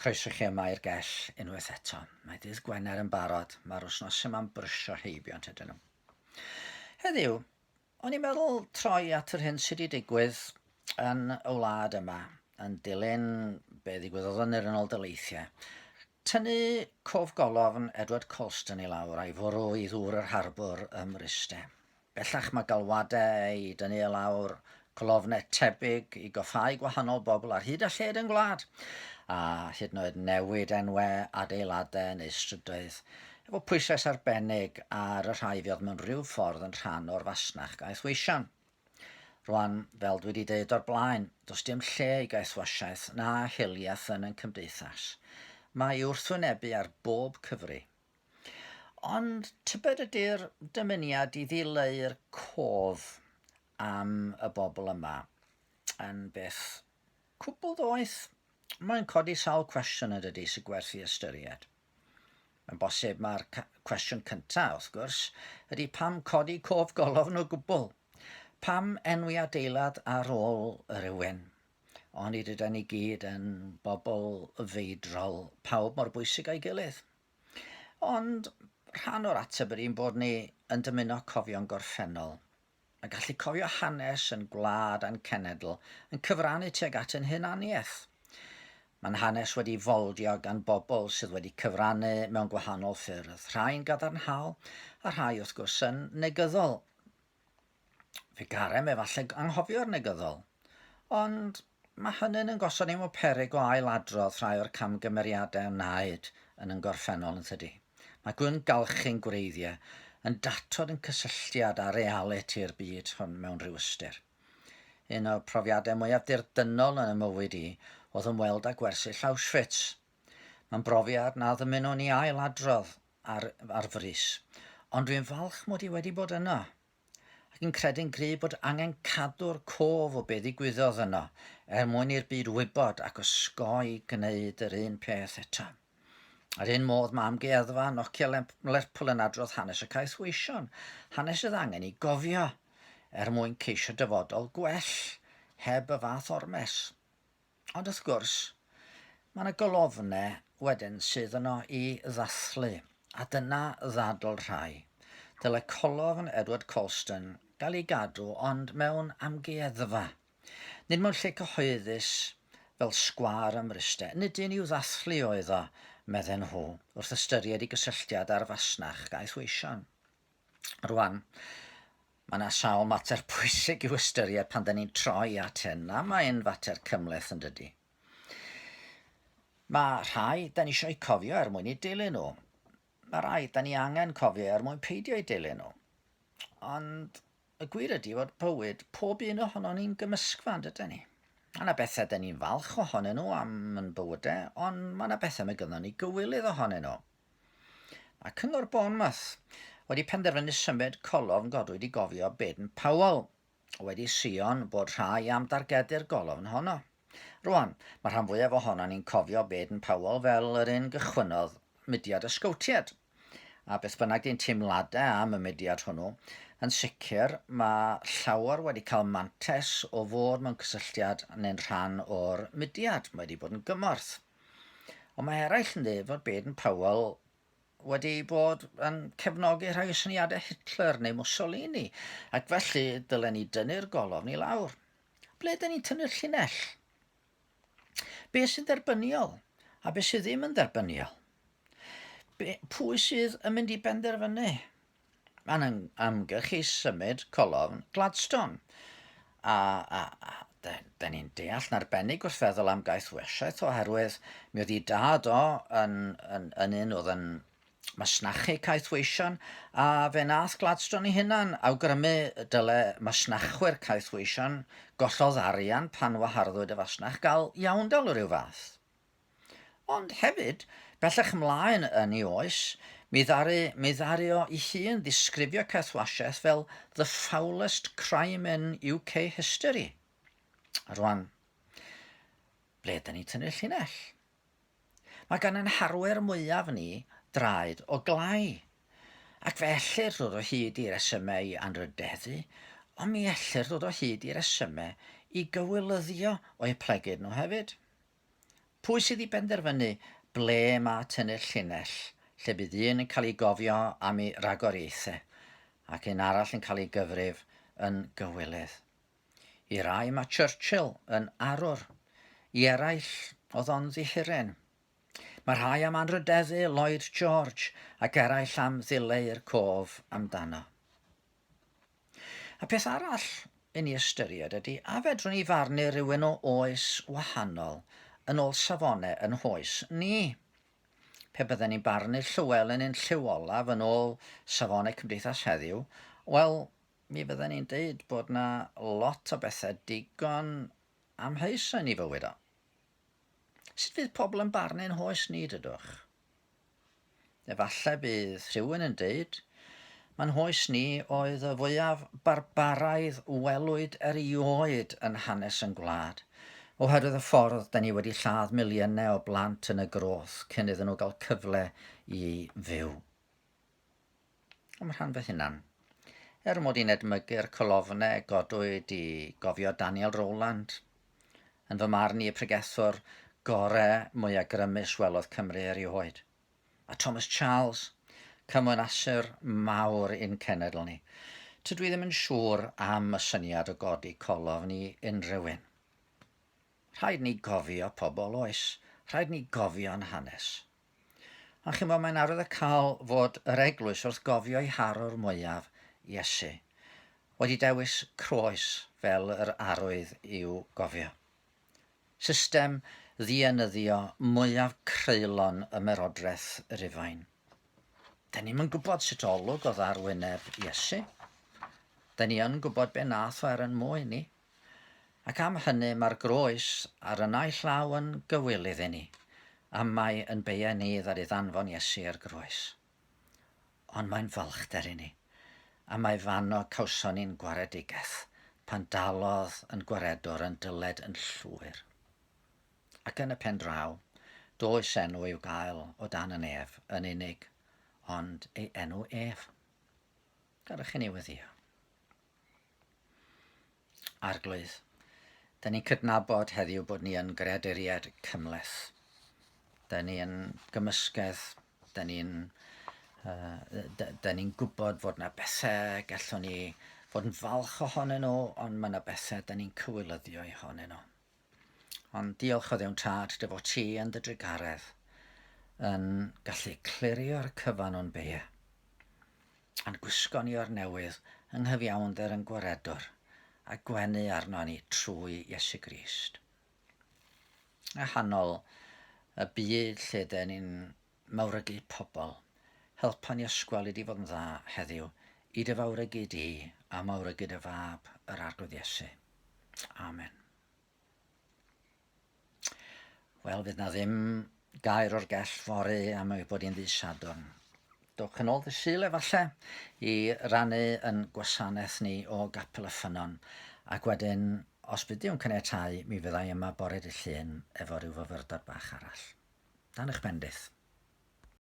Croeso chi yma i'r gell unwaith eto. Mae dydd Gwener yn barod, mae'r wythnos yma'n brysio heibio yn tydyn nhw. Heddiw, o'n i'n meddwl troi at yr hyn sydd wedi digwydd yn y wlad yma, yn dilyn be ddigwyddodd yn yr Unol Daleithiau. Tynnu cof golofn Edward Colston i lawr a'i fwrw i ddŵr yr harbwr ym Mryste. Bellach mae galwadau i dynnu i lawr colofnau tebyg i goffáu gwahanol bobl ar hyd a lled yn gwlad, a hyd yn oed newid enwau adeiladau neu strydoedd, efo pwyslais arbennig ar y rhai fuodd mewn rhyw ffordd yn rhan o'r fasnach gaethweision. Rwan, fel dwi wedi deud o'r blaen, does dim lle i gaethwasiaeth na hiliaeth yn ein cymdeithas. Mae i wrthwynebu ar bob cyfri. Ond tybed ydy'r dymuniad i ddileu'r cof am y bobl yma yn beth cwbl ddoeth? Mae'n codi sawl cwestiwn yn dydy sy'n gwerth i ystyried. Mae'n bosib mae'r cwestiwn cyntaf, wrth gwrs, ydy pam codi cof golofn o gwbl? Pam enwi adeilad ar ôl rhywun? Onid ydan ni gyd yn bobl feidrol, pawb mor bwysig a'i gilydd? Ond rhan o'r ateb ydy ein bod ni yn dymuno cofio'n gorffennol. Mae gallu cofio hanes yn gwlad a'n cenedl yn cyfrannu tuag at ein hunaniaeth. Mae'n hanes wedi foldio gan bobl sydd wedi cyfrannu mewn gwahanol ffyrdd, rhai'n gadarnhaol a rhai wrth gwrs yn negyddol. Fe garem efallai anghofio'r negyddol, ond mae hynny'n yn gosod ni mewn peryg o ailadrodd rhai o'r camgymeriadau a wnaed yn yn gorffennol yn tydi. Mae gwyngalchu'n gwreiddiau yn datod yn cysylltiad â realiti'r byd hwn mewn rhyw ystyr. Un o'r profiadau mwyaf dirdynnol yn y mywyd i oedd ymweld â gwersyll Auschwitz. Mae'n brofiad na ddymunwn i ailadrodd ar, ar frys. Ond dwi'n falch mod i wedi bod yno, ac yn credu'n gryf bod angen cadw'r cof o be ddigwyddodd yno, er mwyn i'r byd wybod ac osgoi gwneud yr un peth eto. Yr un modd mae amgueddfa Nokia Lerpwl yn adrodd hanes y caethweision, hanes sydd angen i gofio, er mwyn ceisio dyfodol gwell, heb y fath ormes. Ond wrth gwrs, mae yna golofnau wedyn sydd yno i ddathlu, a dyna ddadl rhai. Dyle colofn Edward Colston gael ei gadw ond mewn amgueddfa. Nid mewn lle cyhoeddus fel sgwâr ym Mryste. Nid un i'w ddathlu oedd o, medden nhw, wrth ystyried ei gysylltiad â'r fasnach gaethweision. Rwan, mae yna sawl mater pwysig i'w ystyried pan da ni'n troi at hyn, a mae'n fater cymhleth yn dydy. Mae rhai da ni eisiau cofio er mwyn eu dilyn nhw. Mae rhai da ni angen cofio er mwyn peidio eu dilyn nhw. Ond y gwir ydy fod bywyd pob un ohono ni'n gymysgfa, yn dydyn ni? Mae yna bethau da ni'n falch ohonyn nhw am yn bywydau, ond mae yna bethau mae gynnon ni gywilydd ohonyn nhw. Mae Cyngor Bournemouth wedi penderfynu symud colofn godwyd i gofio Baden Powell, wedi sïon bod rhai am dargedu'r golofn honno. Rwan, mae rhan fwyaf ohonon ni'n cofio Baden Powell fel yr un gychwynnodd mudiad y Sgowtiaid. A beth bynnag di'n teimladau am y mudiad hwnnw, yn sicr mae llawer wedi cael mantais o fod mewn cysylltiad neu'n rhan o'r mudiad. Mae wedi bod yn gymorth. Ond mae eraill yn dweud fod Baden Powell wedi bod yn cefnogi rhai o syniadau Hitler neu Mussolini, ac felly dylen ni dynnu'r golofn i lawr. Ble dyn ni'n tynnu'r llinell? Be sy'n dderbyniol a be sydd ddim yn dderbyniol? Be, pwy sydd yn mynd i benderfynu? Mae'n ymgyrch i symud colofn Gladstone. A, a, a da ni'n deall yn arbennig wrth feddwl am gaethwesiaeth oherwydd mi oedd ei dad o yn, yn, yn un oedd yn masnachu caethweision a fe nath Gladstone ei hunan awgrymu dyle masnachwyr caethweision gollodd arian pan waharddwyd y fasnach gael iawndal o ryw fath. Ond hefyd, bellach ymlaen yn ei oes, mi ddaru, mi ddaru o ei hun ddisgrifio caethwasiaeth fel the foulest crime in UK history. A rwan, ble ydyn ni'n tynnu'r llinell? Mae gan ein harwyr mwyaf ni draed o glai. Ac fe ellir dod o hyd i resymau i anrhydeddu, ond mi ellir dod o hyd i resymau i gywilyddio o'u plegid nhw hefyd. Pwy sydd i benderfynu ble mae tynnu'r llinell lle bydd un yn cael ei gofio am ei ragoriaethau ac un arall yn cael ei gyfrif yn gywilydd? I rai mae Churchill yn arwr, i eraill oedd o'n ddihuren. Mae rhai am anrhydeddu Lloyd George ac eraill am ddileu'r cof amdano. A peth arall i ni ystyried ydy, a fedrwn ni farnu rhywun o oes wahanol yn ôl safonau yn hoes ni? Pe bydden ni'n barnu Llywelyn ein llyw olaf yn ôl safonau cymdeithas heddiw, wel, mi fydden ni'n deud bod na lot o bethau digon amheus yn ei fywyd o. Sut fydd pobl yn barnu'n hoes ni, dydwch? Efallai bydd rhywun yn deud, Mae'n hoes ni oedd y fwyaf barbaraidd welwyd erioed yn hanes yn gwlad, oherwydd y ffordd da ni wedi lladd miliynau o blant yn y groth cyn iddyn nhw gael cyfle i fyw. Am rhan fy hunan, er mod i'n edmygu'r colofnau godwyd i gofio Daniel Rowland, yn fy marn i y pregethwr gore mwya grymus welodd Cymru erioed, a Thomas Charles, cymwynaswr mawr i'n cenedl ni, tydw i ddim yn siŵr am y syniad o godi colofn i unrhyw un. Rhaid ni gofio pobl oes, rhaid ni gofio'n hanes. Ond chimod, mae'n arwyddocaol fod yr eglwys wrth gofio ei harwr mwyaf, Iesu, wedi dewis croes fel yr arwydd i'w gofio. System ddienyddio mwyaf creulon ymerodraeth Rufain. Da ni'm yn gwybod sut olwg oedd ar wyneb Iesu. Da ni yn gwybod be nath o er yn mwyn ni. Ac am hynny mae'r groes ar y naill law yn gywilydd i ni, am mai yn beia ni ddaru ddanfon Iesu i'r groes. Ond mae'n falchder i ni, am mai fanno cawson ni'n gwaredigaeth, pan dalodd yn gwaredwr yn dyled yn llwyr. Ac yn y pen draw, does enw i'w gael o dan y nef yn unig, ond ei enw ef. Gadewch i ni weddïo. Arglwydd, da ni'n cydnabod heddiw bod ni yn greaduriaid cymhleth. Da ni yn gymysgedd, da ni'n uh, da, da ni'n gwybod fod na bethau gallwn ni fod yn falch ohonyn nhw, ond mae yna bethau da ni'n cywilyddio i honyn nhw. Ond diolch o Dduw'n Tad dy fod ti yn dy drugaredd yn gallu clirio'r cyfan o'n beia. A'n gwisgo ni o'r newydd yng nghyfiawnder yn gwaredwr a gwenu arno ni trwy Iesu Grist. A hanol y byd lle de ni'n mawrygu pobl, helpa ni ysgwel i di fod yn dda heddiw, i dy fawrygu di a mawrygu dy fab yr Arglwydd Iesu. Amen. Wel, fydd na ddim gair o'r gell fory am ei bod hi'n ddydd Sadwrn. Dowch yn ôl ddydd Sul efallai i rannu yn gwasanaeth ni o Gapel y Ffynnon. Ac wedyn, os bydd Duw'n caniatáu, mi fyddai yma bore dydd Llun efo rhyw fyfyrdod bach arall. Dan eich bendith.